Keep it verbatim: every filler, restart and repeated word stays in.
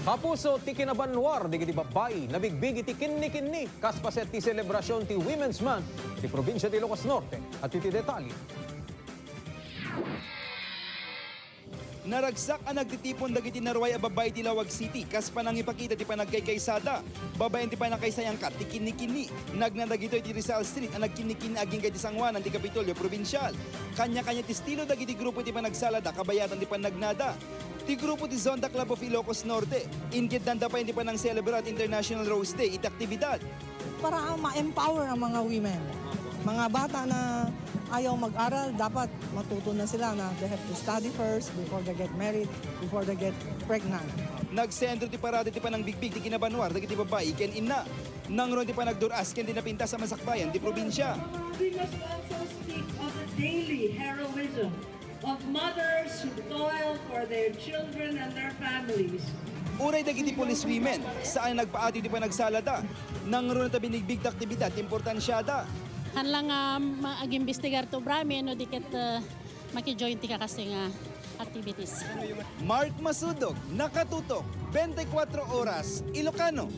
Kapuso ti kinabanwar dagiti babbai, nabigbig iti kinnikinni, kas paset ti selebrasion ti Women's Month ti probinsia ti Ilocos Norte. Adtoy ti detalye. Naragsak a nagtitipon dagiti naruay a babbai iti Laoag City kas panangipakita ti panagkaykaysada. Babaen ti pannakaisayangkat ti kinnikinni, nagna dagitoy iti Rizal Street a nagkinnikinni agingga iti sangoanan ti Kapitolyo Probinsial. Kanya-kanya ti estilo dagiti grupo iti panagsalada kabayatan ti pannagnada. Ti grupo ti Zonda Club of Ilocos Norte, inkeddanda pay ti panangselebrar ti International Rose Day iti aktibidad. Para ma-empower ang mga women. Mga bata na ayaw mag-aral, dapat matuto na sila na they have to study first before they get married, before they get pregnant. Nagsentro ti parada ti panangbigbig ti kinabanwar dagiti babbai ken inna. Nangruna ti panagdur-as ken ti napintas a masakbayan ti probinsia. We must also speak of the daily heroism of mothers who toil for their children and their families. Uray dagiti police women, saan a nagpaati ti panagsalada. Nangruna ta binigbig ti aktibidad ti importansiada. Saan lang nga ma-, agimbestigar ti obrami no di ket, ah, maki-join ti kakasti nga activities. Mark Masudog, nakatutok, twenty-four Oras, Ilocano.